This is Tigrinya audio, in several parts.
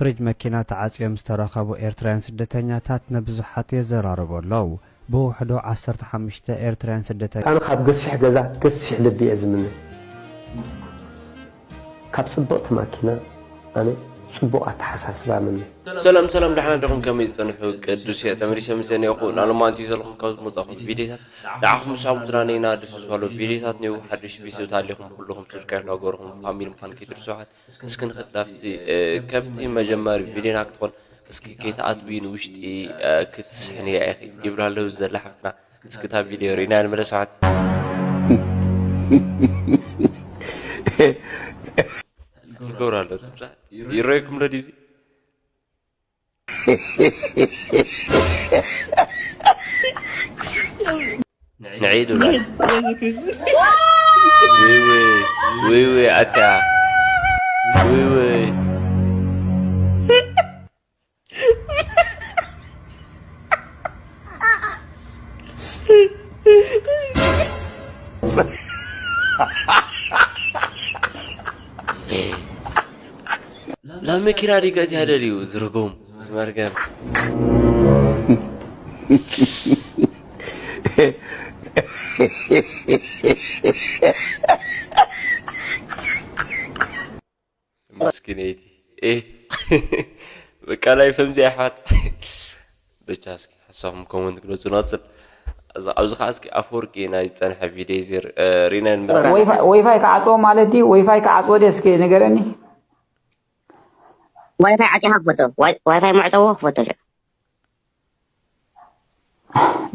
ፍሪጅ መኪና ተዓጽዮም ዝተረኸቡ ኤርትራውያን ስደተኛታት ንብዙሓት የዘራርቡ ኣለዉ። ብውሕዱ ዓሰርተ ሓሙሽተ ኤርትራውያን ስደተኛ ኣነ ካብ ገፊሕ ገዛ ገፊሕ ልቢ እየ ዝምነ። ካብ ጽብቕቲ ማኪና ኣነ ጽቡቕ ኣተሓሳስባ እምነ። ሰላም ሰላም፣ ደሕና ዲኹም? ከመይ ዝጸንሑ? ቅዱስ እየ፣ ተመሊሰ ምጸ እኒኦኹ። ናሎማዓንቲ ዘለኹም ካብ ዝመጻኹም ቪድዮታት ንዓኹም ሳብ ዝናነይና ደስ ዝባሉ ቪድዮታት እኒኡ። ሓድሽ ቤተሰብ ተሃሊኹም ኩልኹም ሰብስክራይብ እናገበርኹም ፋሚሊ ምዃን ከይትርስሑ። እስኪ ንኽድ ናብቲ ከብቲ መጀመሪ ቪድዮና ክትኾን እስኪ ከይትኣትዊ ንውሽጢ ክትስሕንያ ኢኺ ይብላ ኣለዉ ዘላ ሓፍትና። እስኪ እታ ቪድዮ ርኢና ንመለስ ኣሕዋት። ይገብሩ ኣለዉ ትብጻሕ ይረየኩም ዶ ዲዚ ንዒዱ ውይ ውይ ውይ ውይ ኣትያ ውይ ውይ لا مكينة دي قاعد هذا اليو زرقوم زمرقان مسكينيتي ايه በቃ ላይ ፈምዚ ኣሕዋት ብቻ እስኪ ሓሳብኩም ኮመንት ግለፁ። ንቐፅል ኣብዚ ከዓ እስኪ ኣፈወርቂ ናይ ዝፀንሐ ቪድዮ ሪና ንምረስ ወይፋይ ክዓፅዎ ማለት ድዩ? ወይፋይ ክዓፅዎ ድየ? እስኪ ንገረኒ። ዋይፋይ ዓፂኻ ክፈቶ። ዋይፋይ መዕፀዎ ክፈቶ።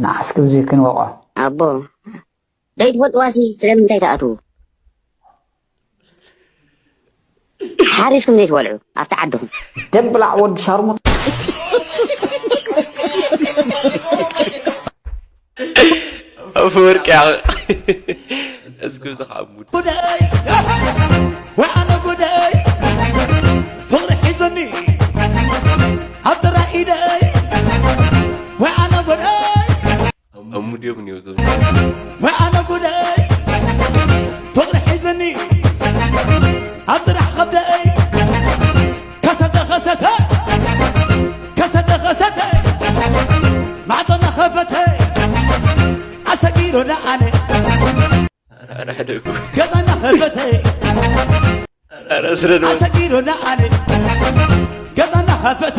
ንዓስኪ ብዙይ ክንወቆ። ኣቦ ዘይትፈልጥዋሲ ስለምንታይ ትኣትዉ? ሓሪስኩም ዘይትበልዑ ኣብቲ ዓድኹም። ደብላዕ ወዲ ሻርሙጥ። ኣፈወርቂ ያው እስኪ ብዚ ከዓ ሙድ ጉደይ ወይ ኣነ ጉደይ ፍቕሪ ሒዙኒ ኣብ ጥራ ኢደይ ወይ ኣነ ጉደይ ኣብ ሙድ እዮም እኒው ዝብሉ ወይ ኣነ ጉደይ ፍቕሪ ሒዙኒ ኣብ ጥራሕ ኸብደይ ከሰተ ከሰተ ከሰተ ከሰተ ማዕጦ እናኸፈተ ኣሰጊሩ ንኣነ ኣናሕደጉ ገዛ እናኸፈተ ኣረ ስረ ዶ ኣሰጊሩ ንኣነ ገዛ እናኸፈተ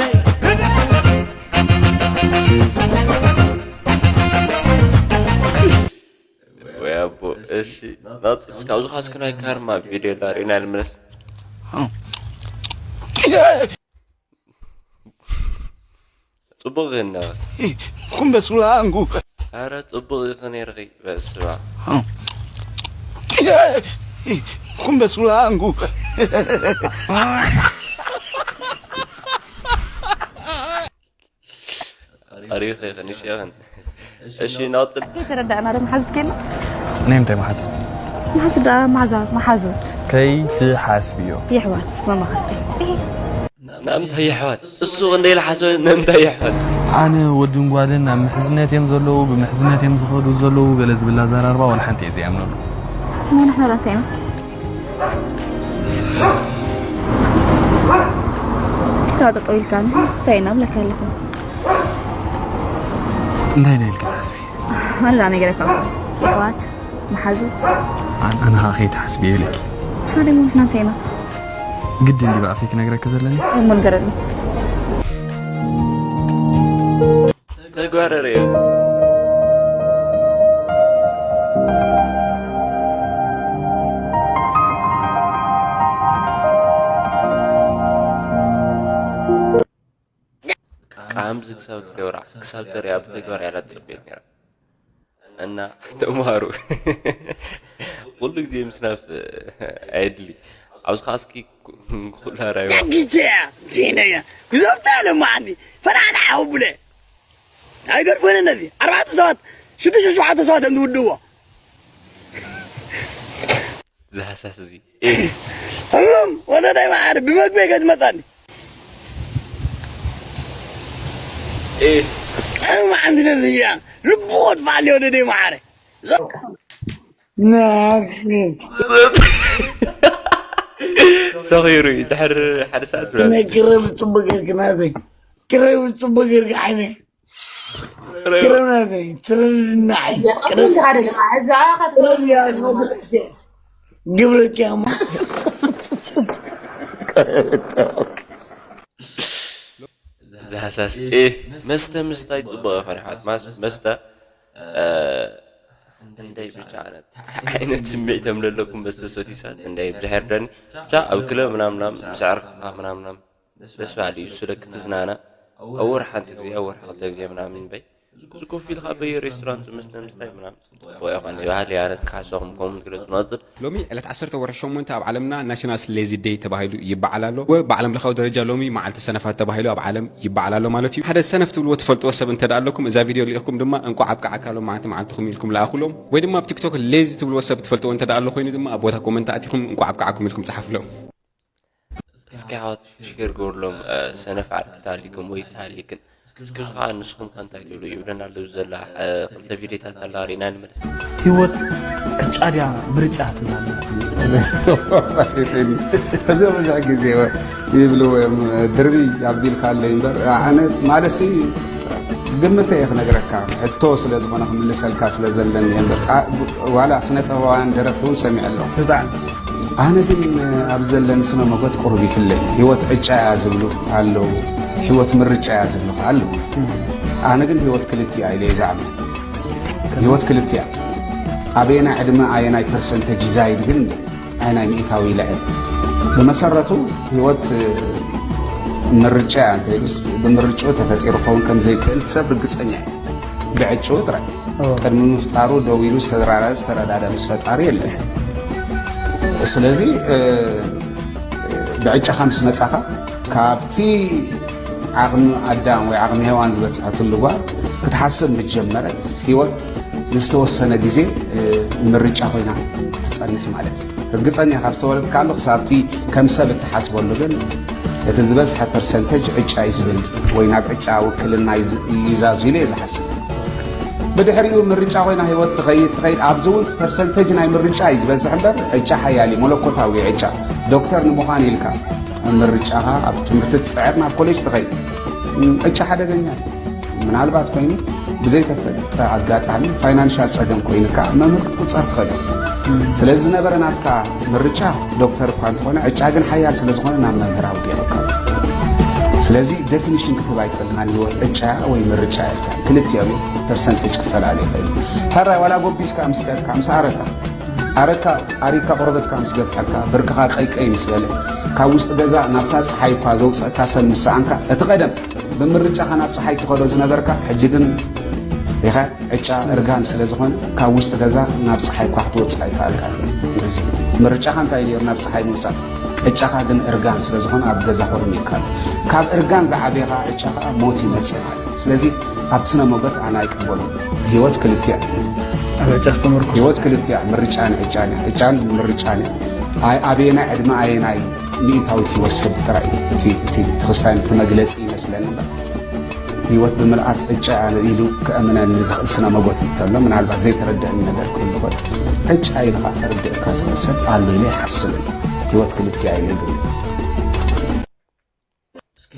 ወይ ኣቦ እሺ ናጽ እስካብ ዝኻስኩ ናይ ካርማ ቪድዮ ዳር ኢና ንምለስ ጽቡቕ ግን ነበረ። ኩም በስላንጉ ኣረ ጽቡቕ ኢኺ ነይርኺ በስመ ኣብ። ኩም በስላንጉ ኣሪኺ ክንሽኽን እሺ ናውፅል። ከይተረዳእና ዶ መሓዙት ከይና? ናይ ምንታይ መሓዙት? መሓዙት ደኣ መሓዛት መሓዙት። ከይትሓስብዮ። የሕዋት መማኽርቲ። ናምንታይ የሕዋት? እሱ ክንደይ ልሓሰበ ናምንታይ የሕዋት? ኣነ ወድን ጓልን ኣብ ምሕዝነት እዮም ዘለዉ፣ ብምሕዝነት እዮም ዝኸዱ ዘለዉ ገለ ዝብል ኣዘራርባ ዋላ ሓንቲ እየ ዘይኣምነሉ። እሞ ንሕና ደኣ እንታይ ኢና? ተባጠጠው ኢልካ እንታይ ኢና ብለካ ኣለኹ። እንታይ ናይ ኢልኪ ትሓስቢ? ኣላ ነገረካ የሕዋት መሓዙት ኣነ ኸዓ ከይትሓስቢ እየ ኢለኪ። ሓደ እሞ ንሕና እንታይ ኢና? ግድን ድዩ ብኣፈይ ክነግረኪ ዘለኒ? እሞ ንገረኒ። ተጓረረ እዩ። ቃምዚ ክሳብ ትገብራ ክሳብ ተሪኣ ብተግባር እያ ትፅበየት ነይራ እና ተምሃሩ ኩሉ ግዜ ምስናፍ ኣየድሊ ኣብዚ ከዓ እስኪ ኩላ ራይዋ ጊዜ ዜነየ ጉዞብታ ለማዓኒ ፈናና ሓውቡለ ኣይገርፈነ ነዚ ኣርባዕተ ሰባት ሽዱሽተ ሸውዓተ ሰባት እንድውድዎ ዝሃሳስ እዚ እም ወለዳይ መዓር ብመግበይ ከትመፃኒ እም መዓንቲ ነዚ እያ ልቡ ወጥፋ ኣለዮ ደደይ መዓረ ሰኺሩ እዩ። ድሕሪ ሓደ ሰዓት ብላ ናይ ክረም ጽቡቅ ጌርክ ናተይ። ክረም ጽቡቅ ጌርክ ዓይነ። ክረም ናተይ። ትርናዓይ። ክረም እያ። ግብረኪ ኣማ። ዝሃሳስ መስተ ምስታይ ጽቡቅ ይኾን ኣሕዋት። መስተ እንታይ ብቻ ዓይነት ስምዒት ከም ዘለኩም መስተ ሰቲሳት እንታይ ብዝሕርደኒ ብቻ ኣብ ክለብ ምናምናም ምስ ኣዕርክትኻ ምናምናም ደስ በሃሊ እዩ። ስለ ክትዝናና ኣብ ወርሒ ሓንቲ ግዜ ኣብ ወርሒ ክልተ ግዜ ምናምን በይ እዚ ኮፍ ኢልካ በየ ሬስቶራንት መስተ ምስታይ ምናምን ጽቡቅ ይኾን ይበሃል። ኣነ ክሓሰኹም ከምኡ ትግለጹ ናጽር ሎሚ ዕለት ዓሰርተ ወርሒ ሸሞንተ ኣብ ዓለምና ናሽናል ሌዚ ደይ ተባሂሉ ይበዓል ኣሎ። ወ ብዓለም ለኻዊ ደረጃ ሎሚ መዓልቲ ሰነፋት ተባሂሉ ኣብ ዓለም ይበዓል ኣሎ ማለት እዩ። ሓደ ሰነፍ ትብልዎ ትፈልጥዎ ሰብ እንተ ደኣ ኣለኩም እዛ ቪድዮ ልኢኽኩም ድማ እንቋዕ ኣብቅዓካ ሎም መዓልቲ መዓልትኹም ኢልኩም ለኣኹሎም። ወይ ድማ ኣብ ቲክቶክ ሌዚ ትብልዎ ሰብ ትፈልጥዎ እንተ ደኣ ኣሎ ኮይኑ ድማ ኣብ ቦታ ኮመንት ኣቲኹም እንቋዕ ኣብቅዓኩም ኢልኩም ጸሓፉሎም። እስኪ ኣሕዋት ሼር ግበሩሎም። ሰነፍ ዓርኪ ተሃሊኩም ወይ ተሃሊክን እስኪ እዚ ከዓ ንስኹም ከ እንታይ ትብሉ ይብለና ኣለዉ ዘላ ክልተ ቪድዮታት ኣላ ርኢና ንመለስ። ህይወት ዕጫ ድያ ምርጫ ትብላና። እዚ ብዙሕ ግዜ ይብልዎ እዮም ድርቢ ኣቢልካ ኣለይ እምበር ኣነ ማለሲ ግምተ እየ ክነግረካ ሕቶ ስለ ዝኾነ ክምልሰልካ ስለ ዘለኒ እየ እምበር ዋላ ስነ ጥበባውያን ደረፍቲ እውን ሰሚዐ ኣለኹ። ኣነ ግን ኣብ ዘለኒ ስነ መጎት ቁሩብ ይፍለ እዩ። ህይወት ዕጫ እያ ዝብሉ ኣለዉ፣ ህይወት ምርጫ እያ ዝብሉ ከዓ ኣለዉ። ኣነ ግን ህይወት ክልቲኡ እያ ኢለ እየ ዝኣምን። ህይወት ክልቲኡ እያ። ኣበየናይ ዕድመ ኣየናይ ፐርሰንተጅ ይዛይድ ግን ኣየናይ ሚእታዊ ይልዕል። ብመሰረቱ ህይወት ምርጫ እያ እንተኢሉስ ብምርጭኡ ተፈጢሩ ክኸውን ከም ዘይክእል ሰብ ርግፀኛ እዩ። ብዕጭኡ ጥራይ ቅድሚ ምፍጣሩ ደው ኢሉ ዝተዘራረበ ዝተረዳደ ምስ ፈጣሪ የለን። ስለዚ ብዕጫኻ ምስ መጻኻ ካብቲ ዓቕሚ ኣዳም ወይ ዓቕሚ ሄዋን ዝበጽሐትሉ ጓል ክትሓስብ ምስ ጀመረት ህይወት ንዝተወሰነ ግዜ ምርጫ ኮይና ትጸንሕ ማለት እዩ። ርግጸኛ ካብ ዝተወለድካሉ ክሳብቲ ከም ሰብ እትሓስበሉ ግን እቲ ዝበዝሐ ፐርሰንተጅ ዕጫ እዩ ዝብል ወይ ናብ ዕጫ ውክልና ይዛዙ ኢለ እየ ዝሓስብ። ብድሕሪኡ ምርጫ ኮይና ህይወት ትኸይድ ትኸይድ ኣብዚ እውን ፐርሰንተጅ ናይ ምርጫ እዩ ዝበዝሕ እምበር ዕጫ ሓያል እዩ። መለኮታዊ ዕጫ ዶክተር ንምዃን ኢልካ ምርጫኻ ኣብ ትምህርቲ ትፅዕር ናብ ኮሌጅ ትኸይድ ዕጫ ሓደገኛ እዩ። ምናልባት ኮይኑ ብዘይተፈልጠ ኣጋጣሚ ፋይናንሻል ፀገም ኮይኑ ከዓ መምህር ክትቁፀር ትኽእል። ስለዚ ዝነበረ ናትካ ምርጫ ዶክተር እኳ እንተኾነ ዕጫ ግን ሓያል ስለዝኾነ ናብ መምህር ኣውዲቕካ። ስለዚ ዴፊኒሽን ክትህብ ኣይትኽእልን ሃኒ ህይወት ዕጫ ወይ ምርጫ ኢልካ ክልቲኦም ፐርሰንቴጅ ክፈላለ ይኽእል። ሕራይ ዋላ ጎቢስካ ምስ ከድካ ምስ ኣረካ ኣረካ ኣሪካ ቆርበትካ ምስ ገፍሐካ ብርክኻ ቀይቀይ ምስ በለ ካብ ውሽጢ ገዛ ናብታ ፀሓይ እኳ ዘውፀእካ ሰብ ምስ ሰኣንካ እቲ ቀደም ብምርጫኻ ናብ ፀሓይ ትኸዶ ዝነበርካ ሕጂ ግን ሪኻ ዕጫ እርጋን ስለ ዝኾነ ካብ ውሽጢ ገዛ ናብ ፀሓይ እኳ ክትወፅእ ኣይከኣልካ። እዚ ምርጫኻ እንታይ ነይሩ ናብ ፀሓይ ምውፃእ ዕጫኻ ግን እርጋን ስለ ዝኾነ ኣብ ገዛ ኮርም ይካል ካብ እርጋን ዝዓበየ ከዓ ዕጫ ከዓ ሞት ይመፅእ ማለት እዩ። ስለዚ ኣብ ስነ ሞገት ኣነ ኣይቅበሉን። ህይወት ክልቲያ ኣብ ዕጫ ዝተመርኮሰ ህይወት ክልቲያ ምርጫን ዕጫን እያ። ዕጫን ምርጫን እያ። ኣይ ኣበየናይ ዕድመ ኣየናይ ሚእታዊት ህይወት ሰብ ጥራይ እዩ። እቲ እቲ ቤተክርስትያን እቲ መግለፂ ይመስለኒ እምበር ህይወት ብምልኣት ዕጫ እያ ኢሉ ከእምነኒ ዝኽእል ስነ መጎት እንተሎ ምናልባት ዘይተረደአኒ ነገር ክህሉ ይኽእል። ዕጫ ኢሉ ከዓ ከርድእካ ዝኽእል ሰብ ኣሎ ኢለ ይሓስብን ህይወት ክልቲያ ኢለ ይግምት።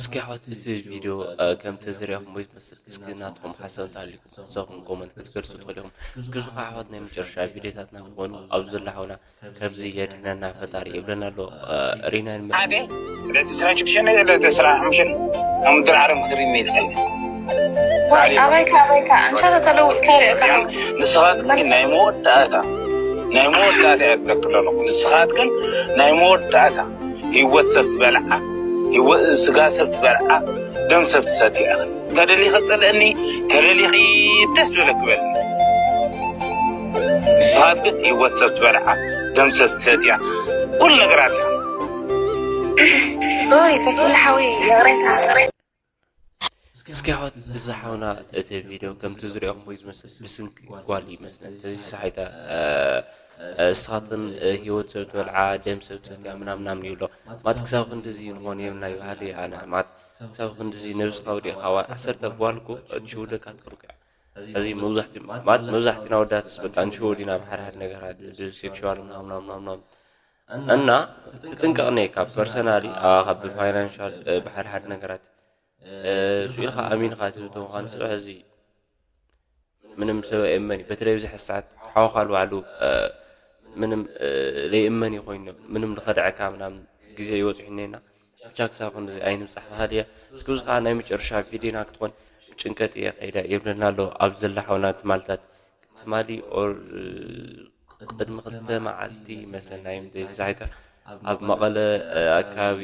እስኪ ኣሕዋት እቲ ቪድዮ ከም ተዝሪኣኹም ወይ ትመስል እስኪ ናትኩም ሓሳብ እንተሃሊኩም ሓሳብኩም ኮመንት ክትገልጹ ትኽእሉ ኢኹም። እስኪ እዚ ከዓ ኣሕዋት ናይ መጨረሻ ቪድዮታትና ክኾኑ ኣብዚ ዘሎ ሓውና ካብዚ የድሕነና ፈጣሪ ይብለና ኣሎ። ሪና ንመ ሓደ ዕለት ዕስራን ሽዱሽተን ዕለት ዕስራን ሓሙሽተን ኣብ ምድሪ ዓለም ክትርእኒ ትኽእል። ወይ ኣበይካ ኣበይካ ኣንሻ ተተለውጥካ ይርእካ። ንስኻትኩም ናይ መወዳእታ ናይ መወዳእታ እየ ዝብለኪ ኣለኹ። ንስኻትክን ናይ መወዳእታ ህይወት ሰብ ትበልዓ፣ ህይወት ስጋ ሰብ ትበልዓ፣ ደም ሰብ ትሰትያ ኢኺ። ተደሊኺ ጽልእኒ፣ ተደሊኺ ደስ ዝበለኪ በልኒ። ንስኻት ግን ህይወት ሰብ ትበልዓ፣ ደም ሰብ ትሰትያ፣ ኩሉ ነገራት ኢኻ። ሶሪ ተስለ ሓወይ ይቕሬታ። እስኪ ኣሕዋት እዚ ሓውና እቲ ቪድዮ ከምቲ ዝሪኦኹምዎ ዝመስል ብስንኪ ጓል ይመስለን ተዚሳሒታ እስኻትን ህይወት ሰብ ትበልዓ ደም ሰብ ትሰትያ ምናምን ምናምን ይብሎ ማት ክሳብ ክንድዚ ንኾን የብልና ይበሃል ኣነ ማት ክሳብ ክንድዚ ነብስኻ ወዲእኻ ዓሰርተ ጓል እኮ ትሽውደካ ትኽእል እያ እዚ መብዛሕቲ ማት መብዛሕትና ወዳትስ በቃ ንሽወድ ኢና ብሓድሓድ ነገራት ብሴክሽዋል ምናምን ምናምን ምናምን እና ትጥንቀቕኒ ካብ ፐርሰናሊ ካብ ብፋይናንሻል ብሓድሓድ ነገራት ስኢልካ ኣሚንካ ትህቶ ምዃኑ ስለ ሕዚ ምንም ሰብ ኣይእመን እዩ። በተለይ ኣብዚ ሕሳት ሓወኻ ባዕሉ ምንም ለይእመን እዩ ኮይኑ ምንም ዝኸድዐካ ምናምን ግዜ ይወፅሑ እኔና ብቻ ክሳብ ክንዚ ኣይንብፃሕ ባህል እያ። እስኪ እዚ ከዓ ናይ መጨረሻ ቪዲዮና ክትኾን ብጭንቀት እየ ከይዳ የብለና ኣሎ ኣብ ዘላ ሓውና ትማልታት ትማሊ ኦር ቅድሚ ክልተ መዓልቲ ይመስለና እዮም ዘይተዛሒተ ኣብ መቐለ ኣካባቢ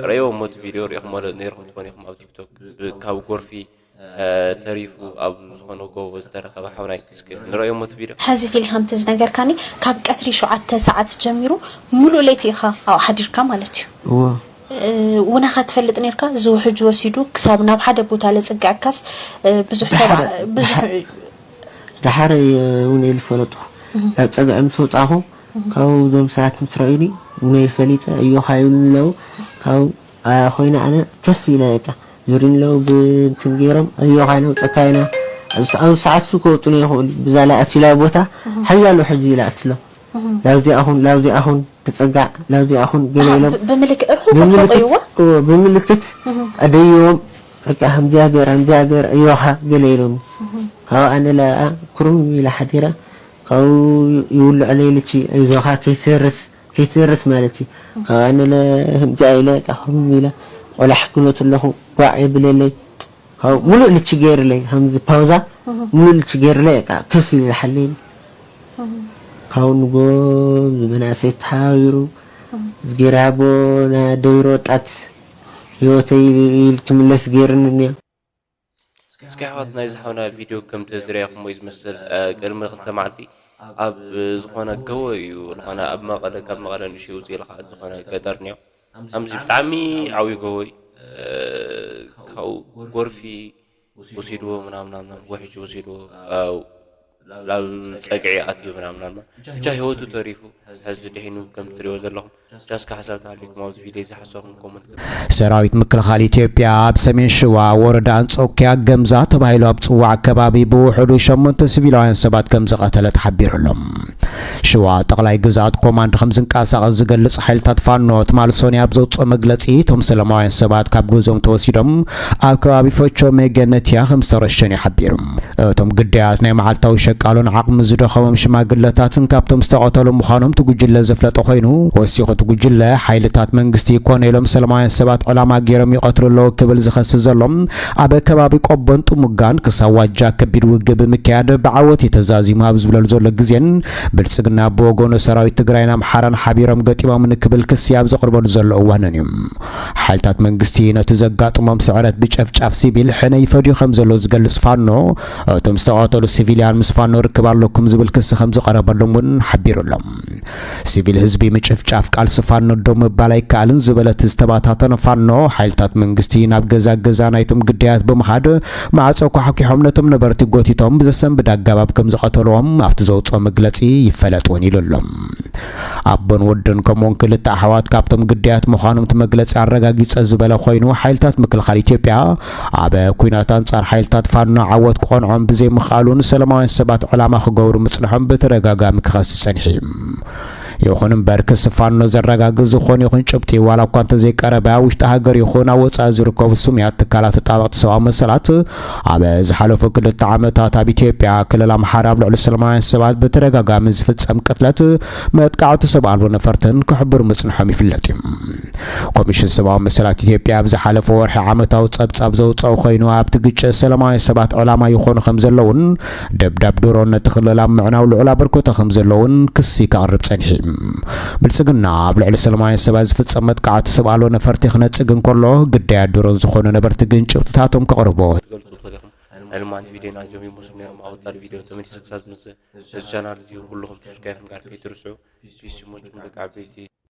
ረእዮ ሞት ቪድዮ ሪኢኹም ነይርኩም ትኾኑ ኢኹም ኣብ ቲክቶክ ካብ ጎርፊ ተሪፉ ኣብ ዝኾነ ጎቦ ዝተረኸበ ሓውናይ እስኪ ንረእዮ ሞት ቪድዮ። ሐዚ ፊሊ ከምቲ ዝነገርካኒ ካብ ቀትሪ ሸውዓተ ሰዓት ጀሚሩ ሙሉእ ለይቲ ኢኻ ኣብኡ ሓዲርካ ማለት እዩ። እዎ። ውነኻ ትፈልጥ ነርካ እዚ ውሕጅ ወሲዱ ክሳብ ናብ ሓደ ቦታ ለፅግዐካስ ብዙሕ ሰብ ብዙሕ ደሓር እውን ኢሉ ፈለጥኹ። ካብ ፀግዒ ምስ ወፃኹ ካብኡ እዞም ሰባት ምስ ረእዩኒ ውነይ ፈሊጠ እዮኻ ይብሉ ኣለዉ። ካብኡ ኮይነ ኣነ ከፍ ኢለ በቃ ዙሪኒ ኣለዉ ብእንትን ገይሮም እዮኻ ነውፀካ ኢና ኣብዚ ሰዓት እሱ ከውፁኒ ይኽእሉ ብዛ ላእትላ ቦታ ሓያሎ ሕጂ ይላእትሎ ላብዚኣ ኹን ላብዚኣ ኹን ተፀጋዕ ላብዚኣ ኹን ገለ ኢሎም ብምልክት ርሑቕ ርሑቕ እይዎ እዎ ብምልክት ኣደይዎም በቃ ከምዚኣ ገይራ ከምዚኣ ገይራ እዮኻ ገለ ኢሎም ካብ ኣነ ለኣ ኩርም ኢለ ሓዲረ ካብኡ ይውልዐለይ ልቺ ኣይዞኻ ከይትህርስ ከይትህርስ ማለት እዩ ካብ ኣነ ለ ከምዚኣ ኢለ በቃ ኩርም ኢለ ቆላሕ ክብሎ ተለኹ ጓዕ የብለለይ ካብ ሙሉእ ልቺ ገይርለይ ከምዚ ፓውዛ ሙሉእ ልቺ ገይርለይ በቃ ከፍ ኢለ ሓለይኒ ካብኡ ንጎ ዝመናእሰይ ተሓባቢሩ ዝጌራ ኣቦ ናይ ኣደቢሮ ወጣት ህይወተይ ኢል ክምለስ ገይርኒ እኒኦ። እስኪ ኣሕዋት ናይዚ ሓውና ቪድዮ ከም ተዝርኣኹሞ እዩ ዝመስል ቅድሚ ክልተ መዓልቲ ኣብ ዝኾነ ገወ እዩ ዝኾነ ኣብ መቐለ ካብ መቐለ ንእሽተይ ውፅእ ኢልካ ዝኾነ ገጠር እኒኦ ኣምዚ ብጣዕሚ ዓብዩ ገወ እዩ ካብኡ ጎርፊ ወሲድዎ ምናምን ምናምን ውሕጅ ወሲድዎ ኣብ ጸግዒ ኣትዩ ምናምን ኣሎ ብቻ ህይወቱ ተሪፉ ሕዚ ድሒኑ ከም ትሪኦ ዘለኹም ብቻ እስከ ሓሳብ ተሃሊኩም ኣብዚ ቪድዮ እዚ ሓሳብኩም ኮመንት ሰራዊት ምክልኻል ኢትዮጵያ ኣብ ሰሜን ሽዋ ወረዳ ኣንጾኪያ ገምዛ ተባሂሉ ኣብ ጽዋዕ ከባቢ ብውሕዱ ሸሞንተ ሲቪላውያን ሰባት ከም ዝቐተለ ተሓቢሩ ኣሎ። ሽዋ ጠቕላይ ግዝኣት ኮማንድ ከም ዝንቀሳቐስ ዝገልጽ ሓይልታት ፋኖ ትማሊ ሶንያ ኣብ ዘውጽኦ መግለጺ እቶም ሰላማውያን ሰባት ካብ ገዝኦም ተወሲዶም ኣብ ከባቢ ፈቾ ሜገነትያ ከም ዝተረሸኑ እዩ ሓቢሩ። እቶም ግዳያት ናይ መዓልታዊ ሸቃሎን ዓቕሚ ዝደኸሞም ሽማግለታትን ካብቶም ዝተቐተሉ ምዃኖም እቲ ጉጅለ ዘፍለጠ ኮይኑ ወሲኹ እቲ ጉጅለ ሓይልታት መንግስቲ ኮነ ኢሎም ሰላማውያን ሰባት ዕላማ ገይሮም ይቐትሉ ኣለዉ ክብል ዝኸስስ ዘሎ ኣብ ከባቢ ቆቦን ጥሙጋን ክሳብ ዋጃ ከቢድ ውግእ ብምክያድ ብዓወት እዩ ተዛዚሙ ኣብ ዝብለሉ ዘሎ ግዜን ብልፅግና ብወገኑ ሰራዊት ትግራይን ኣምሓራን ሓቢሮም ገጢሞምኒ ክብል ክሲ ኣብ ዘቕርበሉ ዘሎ እዋንን እዩ። ሓይልታት መንግስቲ ነቲ ዘጋጥሞም ስዕረት ብጨፍጫፍ ሲቪል ሕነ ይፈድዩ ከም ዘለዉ ዝገልፅ ፋኖ እቶም ዝተቐተሉ ሲቪልያን ምስ ፋኖ ርክብ ኣለኩም ዝብል ክሲ ከም ዝቐረበሎም እውን ሓቢሩ ኣሎ። ሲቪል ህዝቢ ምጭፍጫፍ ቃልሲ ፋኖ ደው ምባል ኣይከኣልን ዝበለ እቲ ዝተባታተነ ፋኖ ሓይልታት መንግስቲ ናብ ገዛ ገዛ ናይቶም ግዳያት ብምኻድ ማዕፆ ኳሕኲሖም ነቶም ነበርቲ ጎቲቶም ብዘሰንብድ ኣገባብ ከም ዝቐተልዎም ኣብቲ ዘውፅኦ መግለፂ ይፈለጥ እውን ኢሉ ኣሎ። ኣቦን ወድን ከምኡውን ክልተ ኣሕዋት ካብቶም ግዳያት ምዃኖም እቲ መግለፂ ኣረጋጊፀ ዝበለ ኮይኑ ሓይልታት ምክልኻል ኢትዮጵያ ኣብ ኲናት ኣንፃር ሓይልታት ፋኖ ዓወት ክቐንዖም ብዘይምኽኣሉ ንሰላማውያን ሰባት ዕላማ ክገብሩ ምፅንሖም ብተደጋጋሚ ክኸስስ ጸኒሑ እዩ። ይኹን እምበር ክሲ ፋኖ ዘረጋግጽ ዝኾነ ይኹን ጭብጢ ዋላ እኳ እንተዘይቀረበ ኣብ ውሽጢ ሃገር ይኹን ኣብ ወጻኢ ዝርከቡ ስሙያት ትካላት ተጣበቕቲ ሰብኣዊ መሰላት ኣብ ዝሓለፉ ክልተ ዓመታት ኣብ ኢትዮጵያ ክልል ኣምሓራ ኣብ ልዕሊ ሰላማውያን ሰባት ብተደጋጋሚ ዝፍጸም ቅትለት፣ መጥቃዕቲ ሰብ ኣልቦ ነፈርትን ክሕብሩ ምጽንሖም ይፍለጥ እዩ። ኮሚሽን ሰብኣዊ መሰላት ኢትዮጵያ ኣብ ዝሓለፈ ወርሒ ዓመታዊ ጸብጻብ ዘውጸኦ ኮይኑ ኣብቲ ግጭት ሰላማውያን ሰባት ዕላማ ይኾኑ ከም ዘለውን ደብዳብ ድሮን ነቲ ክልል ኣብ ምዕናው ልዑል ኣበርክቶ ከም ዘለውን ክሲ ከቕርብ ጸኒሑ እዩ። ብልጽግና ኣብ ልዕሊ ሰላማውያን ሰባት ዝፍጸም መጥቃዕቲ ሰብ ኣልቦ ነፈርቲ ክነጽግ እንከሎ ግዳያት ድሮን ዝኾኑ ነበርቲ ግን ጭብጥታቶም ከቕርቡ ዝገልጹ ትኽእል ኢኹም። ናይ ሎማዓንቲ ቪድዮና እዚኦም ይመስሉ ነይሮም። ኣብ ቀጻሊ ቪድዮ ተመሊሰ ክሳብ ዝመጽእ ነዚ ቻናል እዚ ኩልኹም ሰብስክራይብ ምግባር ከይትርስዑ። ፒስ ይመችኩም ደቂ ዓበይቲ።